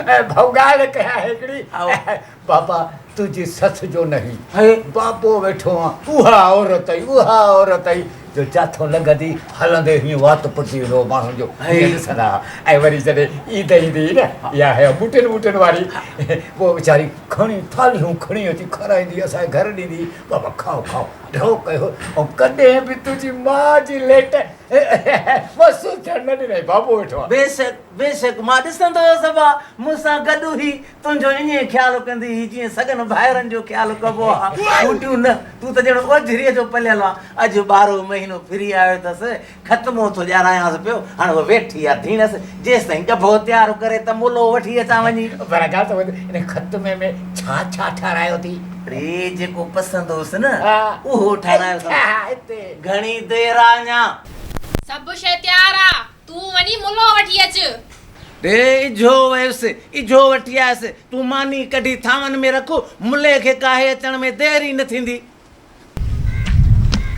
ڀائو ڳالهه ڪيان هڪڙي. بابا تنهنجي سس جو نهين بابو ويٺو آن اها عورت ئي اها عورت ئي جو جاٿو لنگهندي هلندي هيئن وات پٽجي ويندو هو ماڻهن جو هيئن ڏسندا ها ۽ وري جڏهن عيد ايندي هئي نه يا هي ٻوٽين ٻوٽين واري پوء ويچاري کڻي ٿالهيون کڻي اچي کارائيندي اسان کي گهر ڏيندي هئي بابا کائو کائو ڍؤ ڪيو ۽ ڪڏهن به تنهنجي ماء جي ليٽ محسوس ٿيڻ نه ڏنائين بابو ويٺو آ. بيشڪ بيشڪ مان ڏسندو هوس ابا مون سان گڏ هئي تنهنجو ائين خيال ڪندي هئي جيئن سڳن ڀائرن جو خيال ڪبو آ. ٻوٽيون نه، تون ته ڄڻ اوجهريء جو پليل آن. اڄ ٻارهون مهينو ڦري آيو اٿس. ختمو ٿو ڏيارايانس پيو. هاڻ هوء ويٺي آ ڌيڻس، جيستائين ڳڀو تيار ڪري ته ملو وٺي اچان وڃي. ڀلا ڳالهه ته ٻڌ، ان ختمي ۾ ڇا ڇا ٺهرايو ٿي؟ اڙي جيڪو پسند هوس نه، اهو ٺهرايو اٿم. گهڻي دير آ اڃا. سڀ شيء تيار آ، تون وڃي ملو وٺي اچ. ڙي اجهو ويس، اجهو وٺي آيس، تون ماني ڪڍي ٿانون ۾ رک، ملي کي ڪاهي اچڻ ۾ دير ئي نه ٿيندي.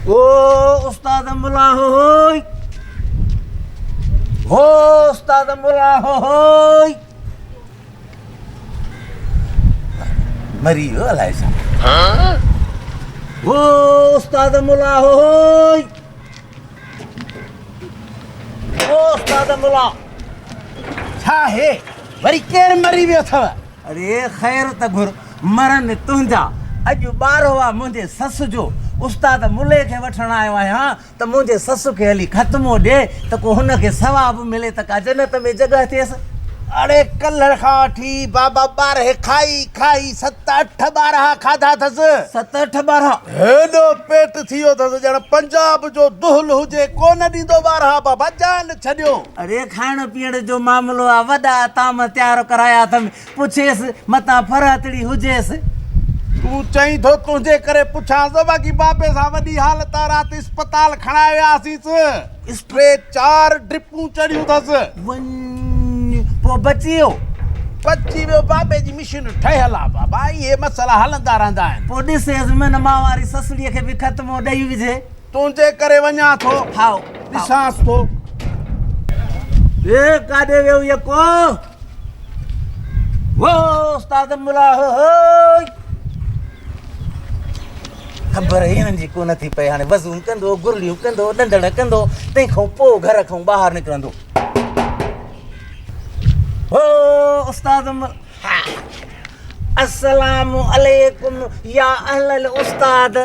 او استاد ملا هوئي، هو استاد ملا هوئي. مري ويو الائي ڇا. هو استاد ملا هوئي. او استاد ملا ڇا آهي وري ڪير مري ويو اٿو؟ اڙي خير ته گهر مرن تنهنجا اڄ ٻارهو آ منهنجي سس جو استاد ملي کي وٺڻ آيو آهيان ته منهنجي سس کي هلي ختمو ڏي ته ڪو هن کي ثواب ملي ته ڪا جنت ۾ جڳهه ٿئيس. اڙي ڪلهه کان وٺي بابا ٻارهي کائي کائي ست اٺ ٻارها کاڌا اٿس. ست اٺ ٻارها. هيڏو پيٽ ٿي ويو اٿس ڄڻ پنجاب جو دهل هجي ڪونه ڏيندو ٻارها بابا جان ڇڏيو. اڙي کائڻ پيئڻ جو معاملو آ وڏا طعام تيار ڪرايا اٿم پڇيس متان فرحتڙي هجيس. تون چئين ٿو تنهنجي ڪري پڇانس باقي بابي سان وڏي حالت آ رات اسپتال کڻائي وياسينس ٽي چار ڊرپون چڙهيون اٿس. وڃ پوء بچي ويو. بچي ويو بابي جي مشين ٺهيل آ بابا اهي مسئلا هلندا رهندا آهن. پوء ڏسيس من مان واري سسڙيء کي به ختمو ڏئي وجهي. تنهنجي ڪري وڃان ٿو. هائو. ڏسانس ٿو. اي ڪاڏي ويو يڪو. وو استاد ملا هوئي. خبر ئي هنن جي ڪونه ٿي پئي. هاڻي وضو ڪندو، گرليون ڪندو، ڏندڻ ڪندو، تنهن کان پوء گهر کان ٻاهر نڪرندو. هو استاد السلام عليڪم يا اهل الاستاد.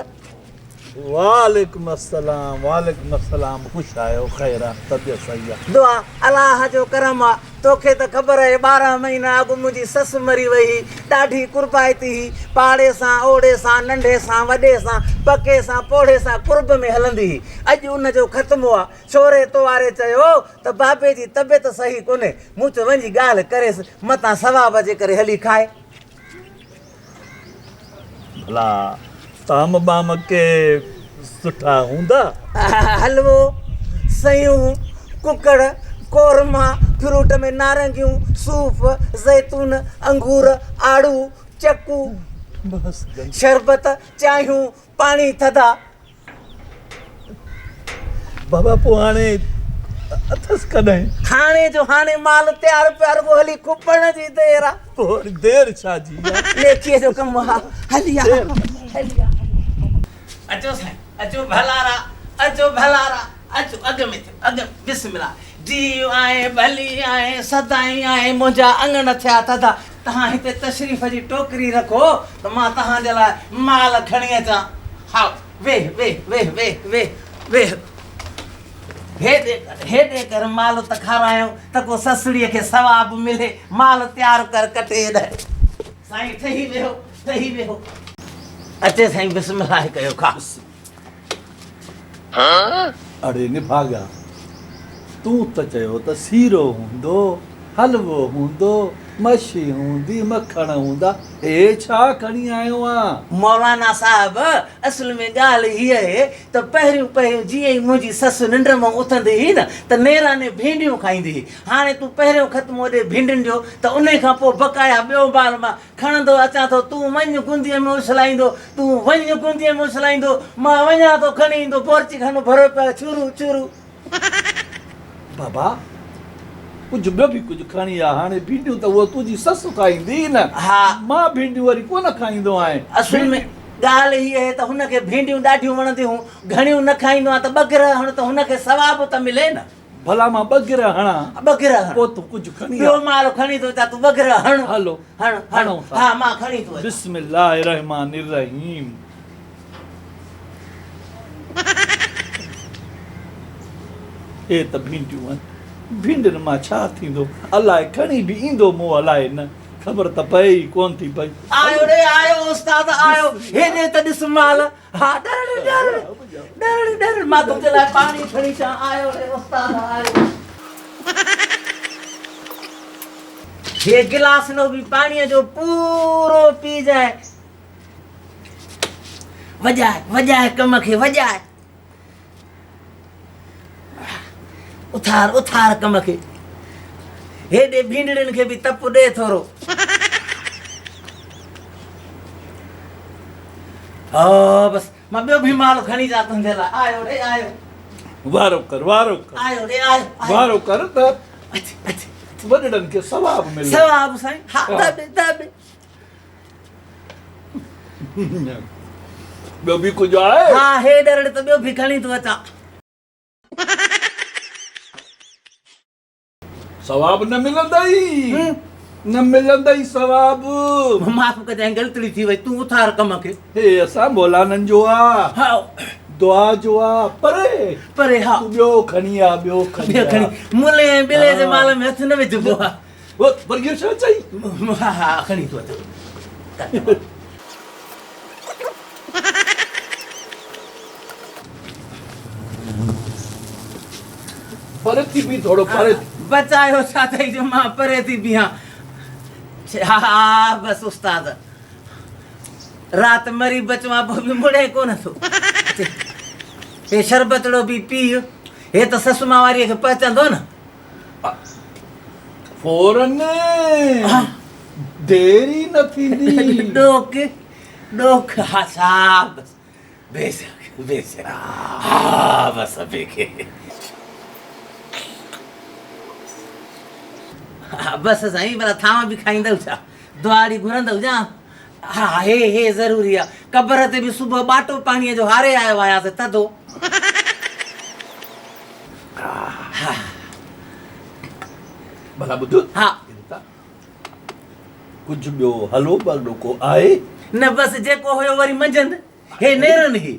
وعليڪم السلام وعليڪم السلام خوش آهيو خير آ طبيعت صحيح آ. دعا الله جو ڪرم آ توکي ته خبر آهي 12 مهينا اڳ منهنجي سس مري وئي هئي ڏاڍي قربائتي هئي پاڙي سان اوڙي سان ننڍي سان وڏي سان پڪي سان پوڙهي سان قرب ۾ هلندي هئي اڄ ان جو ختمو آ ڇوري تواري چيو ته بابي جي طبيعت صحيح ڪونهي مون چيو وڃي ڳالهه ڪريس متان ثواب جي ڪري هلي کائي. ڀلا طعام ٻام ڪي سٺا هوندا؟ حلوو، سيون، ڪڪڙ، قورما، فروٽ ۾ نارنگيون، صوف، زيتون، انگور، آڙو، چڪو، شربت، چانهيون، پاڻي ٿڌا. بابا پوء هاڻي اٿس ڪڏهن؟ هاڻي جو هاڻي مال تيار پيو آ، رڳو هلي کپڻ جي دير آ. پوء وري دير ڇا جي آ؟ نيڪيء جو ڪم آ، هلي آ، هلي آ. اچو سائين، اچو ڀلارا، اچو ڀلارا، اچو اڳ ۾ ٿيو، اڳ ۾، بسم الله. جي آئين ڀلي آئين، سدائين آئين، منهنجا اڱڻ ٿيا ٿڌا. توهان هتي تشريف جي ٽوڪري رکو ته مان توهان جي لاء مال کڻي اچان. هائو، ويهه، ويهه، ويهه، ويهه، ويهه، ويهه. هيڏي ڪر، هيڏي ڪر، مال ته کارايون ته ڪو سسڙيء کي ثواب ملي. مال تيار ڪر ڪٽي هيڏانهن. سائين ٺهي ويهو، ٺهي ويهو. اچي سائين بسم الله ڪيو کا. اڙي نڀاڳا! تون ته چيو ته سيرو هوندو، حلوو هوندو، مڇي هوندي، مکڻ هوندا، هي ڇا کڻي آيو آن؟ مولانا صاحب، اصل ۾ ڳالهه هيء اهي ته پهريون پهريون جيئن ئي منهنجي سس ننڊ مان اٿندي هئي نه ته نيراني ڀينڊيون کائيندي هئي. هاڻي تون پهريون ختمو ڏي ڀينڊين جو ته انهي کان پوء بقايا ٻيو مال مان کڻندو اچان ٿو، تون وڃ گونديء ۾ اڇلائيندو، تون وڃ گونديء ۾ اڇلائيندو، مان وڃان ٿو کڻي ايندو، بورچي خانو ڀريو پيو آهي، ڇورو، ڇورو. بابا، ڪجهه ٻيو به ڪجهه کڻي آ. هاڻي ڀينڊيون ته اهو تنهنجي سس کائيندي نه. ها. مان ڀينڊيون وري ڪونه کائيندو آهيان. اصل ۾ ڳالهه هيء آهي ته هن کي ڀينڊيون ڏاڍيون وڻنديون هيون. گهڻيون نه کائيندو آهيان ته ٻه گرهه هڻ ته هن کي ثواب ته ملي نه. ڀلا مان ٻه گرهه هڻان. ٻه گرهه هڻ. پوء تون ڪجهه کڻي آ. ٻيو مال کڻي ٿو اچان تون ٻه گرهه هڻ. هلو. هڻ هڻ. هڻون ٿا. ها مان کڻي ٿو اچان. بسم الله الرحمٰن الرحيم. اهي ته ڀينڊيون آهن. ڀينڊين مان ڇا ٿيندو؟ الائي کڻي به ايندو مون الائي نه. خبر ته پئي ئي ڪونه ٿي پئي. آيو ڙي آيو استاد آيو. هيڏي ته ڏس مال. ها ڏرڙ ڏرڙ ڏرڙ ڏرڙ مان تنهنجي لاء پاڻي کڻي اچان. آيو ڙي استاد آيو. هي گلاس نو به پاڻيء جو پورو پيجانء. وڄاء وڄاء ڪم کي وڄاء. اٿار اٿار ڪم کي. هيڏي ڀينڊڙين کي به تپ ڏي ٿورو. ها بس مان ٻيو به مال کڻي اچان تنهنجي لاء. آيو ڙي آيو. وارو ڪر وارو ڪر. آيو ڙي آيو. وارو ڪر ته اچ اچ. وڏڙن کي ثواب ملي. ثواب سائين. ها دٻ دٻ. ٻيو به ڪجهه آهي؟ ها هي ڏرڙ ته ٻيو به کڻي ٿو اچان. ثواب نه ملندئي، نه ملندئي ثواب. معاف ڪجانء غلطڙي ٿي وئي، تون اٿار ڪم کي. هي اسان مولانن جو آ، دعا جو آ، پري پري ها. تون ٻيو کڻي آ، ٻيو کڻي ٻيو کڻي. ملي ۽ ٻلي جي مال ۾ هٿ نه وجهبو آ. وري اهو ڇا چئي؟ ها ها کڻي ٿو اچان. پري ٿي بيهه ٿورو پري ٿي. بچايو ڇا اٿئي جو مان پري ٿي بيهان. ها بس استاد رات مري بچوان پوء به مڙين ڪونه ٿو. هي شربتڙو به پيء هي ته سس مان واريء کي پهچندو نه. فورن دير ئي نه ٿيندي. ڏوڪ ڏوڪ ها شابس بيشڪ بيشڪ ها بس بيکي ها بس سائين ڀلا ٿانو به کائيندؤ ڇا دعاڙي گهرندؤ جا ها هي هي ضروري آ قبر تي به صبح ٻاٽو پاڻيء جو هاري آيو آهيانس ٿڌو. ڀلا ٻڌ. ها. ڪجهه ٻيو حلوو ٻلو ڪو آهي؟ نه بس جيڪو هيو وري منجهند. هي نيرن هي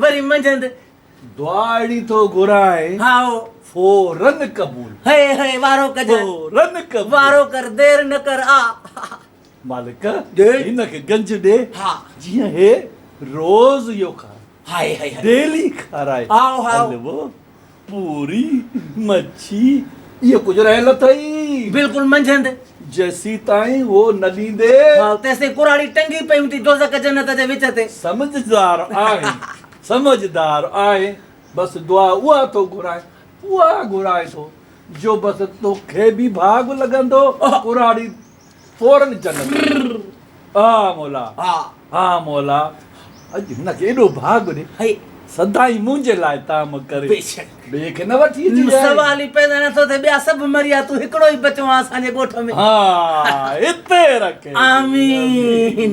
وري منجهند. دعا اهڙي ٿو گهرانء. هائو. فورن قبول. هي هي وارو ڪجانء. فورن قبول. وارو ڪر دير نه ڪر آ. مالڪ هن کي گنج ڏي. ها. جيئن هي روز اهو کائي. هائي هائي هائي. ڊيلي کارائي. هائو هائو. حلوو، پوري، مڇي، اهو ڪجهه رهيل اٿئي. بلڪل منجهند. جيسيتائين اهو نه ڏيندي. هائو تيستائين ڪراڙي ٽنگي پئي هوندي دوزخ جنت جي وچ تي. سمجهدار آهين، سمجهدار آهين، بس دعا اها ٿو گهرائين، اها گهرائين ٿو جو بس توکي به ڀاڳ لڳندو، ڪراڙي فورن جنت. آ مولا. ها مولا اڄ هن کي ايڏو ڀاڳ ڏي سدائين منهنجي لاء طعام ڪري بيشڪ ٻئي کي نه وٺي اچجانء. سوال ئي پيدا نه ٿو ٿئي ٻيا سڀ مري ويا تون هڪڙو ئي بچيو آن اسان جي ڳوٺ ۾. ها هتي رکي. آمين.